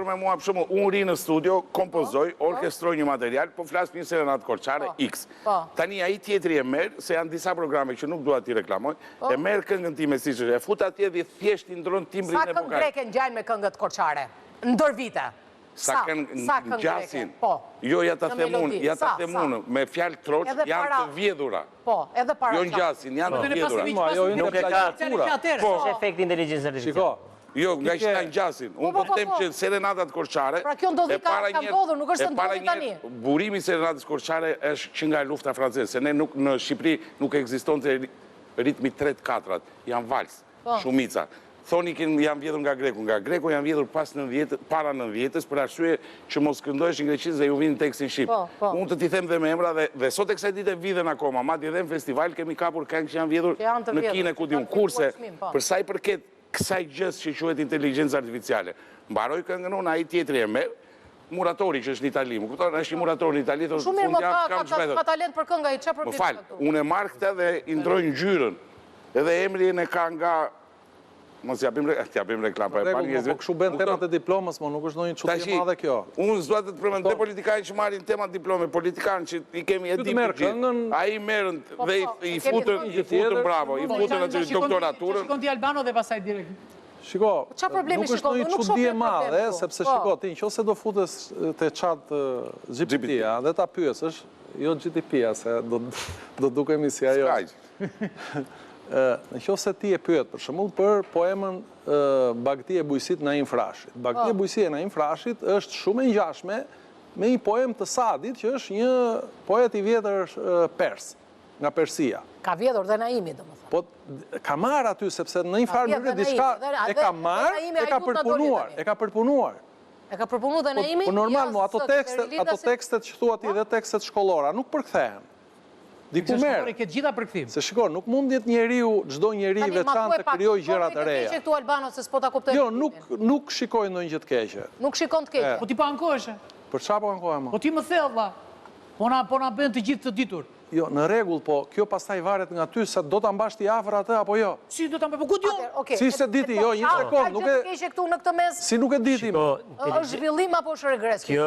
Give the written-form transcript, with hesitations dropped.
Me mua, për shembull, unë rri në studio, kompozoj, orkestroj një material, po flas një serenatë korçare X. Tani ai tjetri e merr, se janë disa programe që nuk dua t'i reklamoj, e merr këngën time siç është, e fut atje dhe thjesht i ndron timbrin Sa e këngë vokalit. greke ngjajnë me këngët korçare? Ndër vite. Sa këngë sa këngë greke? ngjasin? Po. Jo, ja ta Në them unë, melodi. ja ta Sa, them sa? unë, me fjalë troç Edhe janë para- të vjedhura. Po, edhe para Jo çfarë? ngjasin, janë të vjedhura. Ajo Nuk e ka plagiatura. Po. Është efekti inteligjencës artificiale. Shiko, Jo, nga që ta ngjasin. Unë Po, po po, them po. që serenatat korçare... Pra kjo ndodhi e ka- para ka njerë- ndodhur, nuk është se e para ndodhi tani. njerë, Burimi i serenatës korçare është që nga lufta franceze, se ne nuk në Shqipëri nuk ekzistonte ritmi 3-4, janë vals, Po. shumica. Thoni që janë vjedhur nga Greku, nga Greku janë vjedhur pas 90, para 90-ës për arsye që mos këndoheshin greqisht dhe ju vinin tekstin shqip. Po, po. Unë të t'i them dhe me emra dhe, dhe sot e kësaj dite vidhen akoma, madje edhe në festival kemi kapur këngë që janë vjedhur Që janë të në vjedhur. Kinë ku di unë. Kanë fituar Kurse, çmim, po. për sa i përket kësaj gjës që quhet inteligjencë artificiale, mbaroj këngën unë, ai tjetri e merr, muratori që është në Itali, më kupton, është një murator në Itali, thotë Shumë mirë, më fundjavë ka, kam ka, ka, ç'bëhet. ka talent për këngë ai, çfarë Më problemi fal, ka këtu? unë e marr këtë dhe i ndroj ngjyrën. Edhe emrin e ka nga Mos japim re- t'japim reklamë, pa e pa rregull, njerëzve. po kështu bën temat e diplomës, mo nuk është ndonjë çudi e madhe kjo. Unë s'dua të të përmend dhe politikanë që marrin temat diplome, politikanë që i kemi e Ky të dim merr të gjithë. këngën- Ai merrën Po, dhe i- po, i e kemi futën, thënë. i futën bravo, i futën aty doktoraturën. Shikon ti Albano dhe pastaj direkt. Shiko, Qa problemi nuk është shikon? ndonjë Unë nuk çudi e shoh madhe, problem këtu. sepse Po. shiko, ti nëse do futesh te chat GPT-a dhe ta pyesësh, jo GTP-a, se do do dukemi si ajo. Kaq. Ë, Në qoftë se ti e pyet për shembull për poemën ë, Bagëti e Bujësit Naim Frashit. Bagëti e Po. Bujësi e Naim Frashit është shumë e ngjashme me një poem të Sadit që është një poet i vjetër ë, pers, nga Persia. Ka vjedhur dhe Naimi, domethënë. Po ka marrë aty sepse në një farë vjedhur mënyrë dhe diçka Naimi, dhe- e ka dhe- dhe marrë, Naimi, e ai ka du të na doli përpunuar, tani. e ka përpunuar. E ka përpunu dhe Po, Naimi? po normal, Ja, mo, ato sot, tekstet, Rilindasi- ato tekstet që thua ti dhe tekstet shkollora nuk përkthehen. Diku Shkollore merr. ke gjitha përkthim. Se shiko, nuk mund jetë njeriu, çdo njeri Tani, ma veçantë thuaj të pak, krijojë po, gjëra ke të reja. keqe këtu Albano se s'po ta kuptoj. Jo, nuk nuk shikoj ndonjë gjë të keqe. Nuk shikon të keqe. Po ti po ankohesh. Për çfarë po ankohem? mo? Po ti më the valla. Po na po na bën të gjithë të ditur. Jo, në rregull, po kjo pastaj varet nga ty sa do ta mbash ti afër atë apo jo. Si do ta mbaj? Po ku di unë? Atëherë, okej. Si se diti, jo, një A- sekond, Ka nuk gjë e- të keqe këtu në këtë mes? Si nuk e di ti? Shiko, Është zhvillim apo është regres? Kjo kjo?